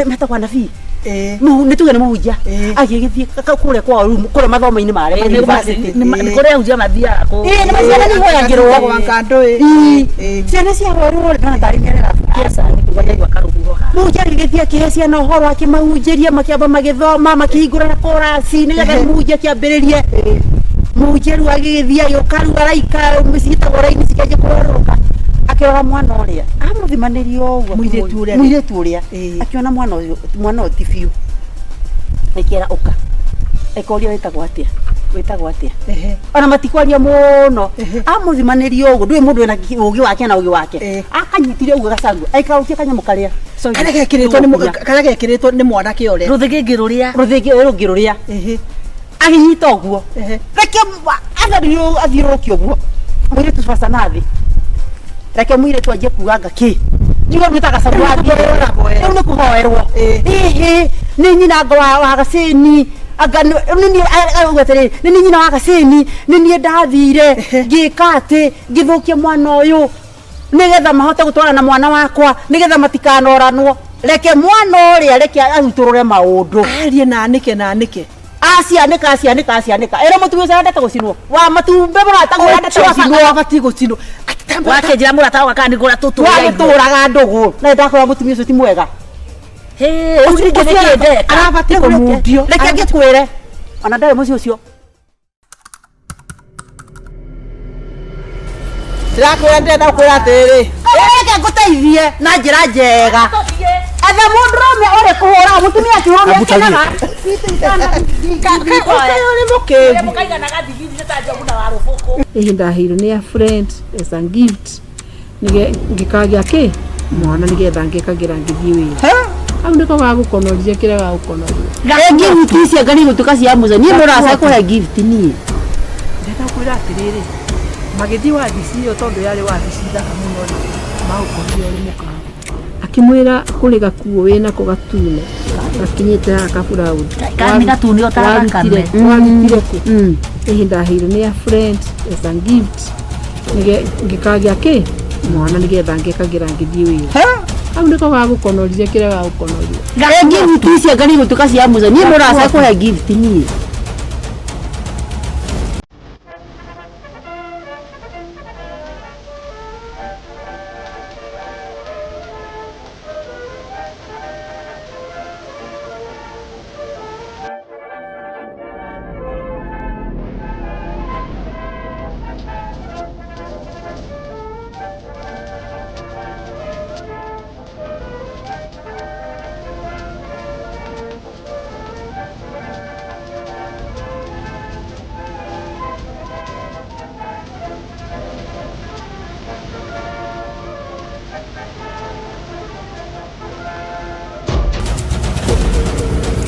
Speaker 2: metagwo anabii
Speaker 1: Ĩĩ.
Speaker 2: nĩ tuge nĩ mũhunjia
Speaker 1: Ĩĩ.
Speaker 2: agĩgĩthiĩ kũrĩa kwao rĩu kũrĩa mathomo-inĩ marĩa ma university.
Speaker 5: Nĩ kũrĩa ahunjia mathiaga kũu.
Speaker 2: Ĩĩ, nĩ ciana nĩ ihoyagĩrwo.
Speaker 1: Kando ĩ.
Speaker 2: Ĩĩ.
Speaker 1: Ĩĩ.
Speaker 2: ciana ciahoerwo ndona tarĩ mĩarĩra
Speaker 5: Aca, nĩ kuga nyaigua karũhuho haha.
Speaker 2: mũhunjia agĩgĩthiĩ akĩhe ciana ũhoro akĩmahunjĩria makĩamba magĩthoma makĩhingũra korasi nĩgetha mũhunjia akĩambĩrĩrie mũhunjia rĩu agĩgĩthiĩ agĩũka rĩu araika ciĩtagwo raini cikĩanjia kũgarũrũka akĩrora mwana ũrĩa amũthimanĩria ũguo
Speaker 1: Mũirĩtu ũrĩa.
Speaker 2: mũirĩtu ũrĩa
Speaker 1: Ĩĩ.
Speaker 2: akĩona mwana ũyũ mwana ũyũ ti biũ akĩra ũka akĩũria wĩtagwo atĩa wĩtagwo atĩa
Speaker 1: Ehe.
Speaker 2: ona matikwaria mũno
Speaker 1: Ehe.
Speaker 2: amũthimanĩria ũguo ndũĩ mũndũ wĩna ũgĩ wake na ũgĩ wake
Speaker 1: Ĩĩ.
Speaker 2: akanyitire ũguo gacangũ aikarũkia kanyamũ karĩa Sorry.
Speaker 1: Karĩa gekĩrĩtwo nĩ karĩa gekĩrĩtwo nĩ mwanake ũrĩa.
Speaker 5: Rũthĩgĩngĩ rũrĩa.
Speaker 2: rũthĩngĩ rũngĩ rũrĩa
Speaker 1: Ehe.
Speaker 2: agĩnyita ũguo
Speaker 1: Ehe.
Speaker 2: reke athiũrũrũke ũguo mũirĩtu baca na thĩ reke mũirĩtu anjie kuga nga kĩ njuga mwĩta gacangũ
Speaker 1: Rĩu nĩ
Speaker 2: rĩu nĩ kũhoerwo
Speaker 1: Ĩĩ.
Speaker 2: ĩhĩ nĩ nyina anga wa gacĩni anga nĩ niĩ auga atĩrĩrĩ nĩ niĩ nyina wa gacĩni nĩ niĩ ndathire ngĩka atĩ ngĩthũkia mwana ũyũ nĩgetha mahote gũtwarana na mwana wakwa nĩgetha matikanoranwo reke mwana ũrĩa reke arutũrũre maũndũ
Speaker 1: Arie na anĩke na anĩke.
Speaker 2: acianĩka acianĩka acianĩka ĩra mũtumia ũcio arendete gũcinwo wa matumbĩ mũratagwo arendete gũcinwo
Speaker 1: Abatiĩ gũcinwo.
Speaker 5: Wakĩnjĩra mũrata wakwa kana nĩngũra tũtũrĩa irio.
Speaker 2: wagĩtũraga ndũgũ na nĩndakora mũtumia ũcio ti mwega
Speaker 5: Hĩ, rĩu ningĩ nĩkĩĩ ndeka?
Speaker 1: Arabatiĩ kũmundio.
Speaker 2: reke ngĩkwĩre ona ndarĩ mũciĩ ũcio
Speaker 1: Ndĩrakwĩra ndĩrenda gũkwĩra atĩrĩrĩ.
Speaker 2: reke ngũteithie na njĩra njega etha mũndũrũme ũrĩ kũhũra mũtumia akĩhũrwo nĩakenaga
Speaker 1: Ũyũ nĩ mũkĩgu.
Speaker 5: Mũkaiganaga ndigiri nĩ ta njogu na warũbũkũ.
Speaker 6: Ihinda ndaheirwo nĩ a friend as a gift nige ngĩkagĩa kĩ mwana nĩgetha ngĩkagĩra ngĩthiĩ wĩra hau nĩko gagũkonoria kĩrĩa gagũkonoria
Speaker 2: gift icio anga nĩ igũtuĩka cia mũco niĩ mũraca kũhe gift niĩ
Speaker 1: Ndĩrenda gũkwĩra atĩrĩrĩ. Magĩthiĩ wabici ĩyo tondũ yarĩ wabici thaka mũno rĩ. Maũkorire ũrĩ mũkawa.
Speaker 6: akĩmwĩra kũrĩ gakuo wĩnako gatune gakinyĩte haha kaburaũthi
Speaker 5: Ka- nĩ gatune o ta thakame.
Speaker 6: warutire kũ ihinda ndaheirwo nĩ a friend as a gift ngĩkagĩa kĩ mwana nĩgetha ngĩkagĩra ngĩthiĩ wĩra hau nĩko gagũkonoria kĩrĩa gagũkonoria
Speaker 2: gift icio anga nĩ igũtuĩka cia mũco niĩ mũraca kũhe gift niĩ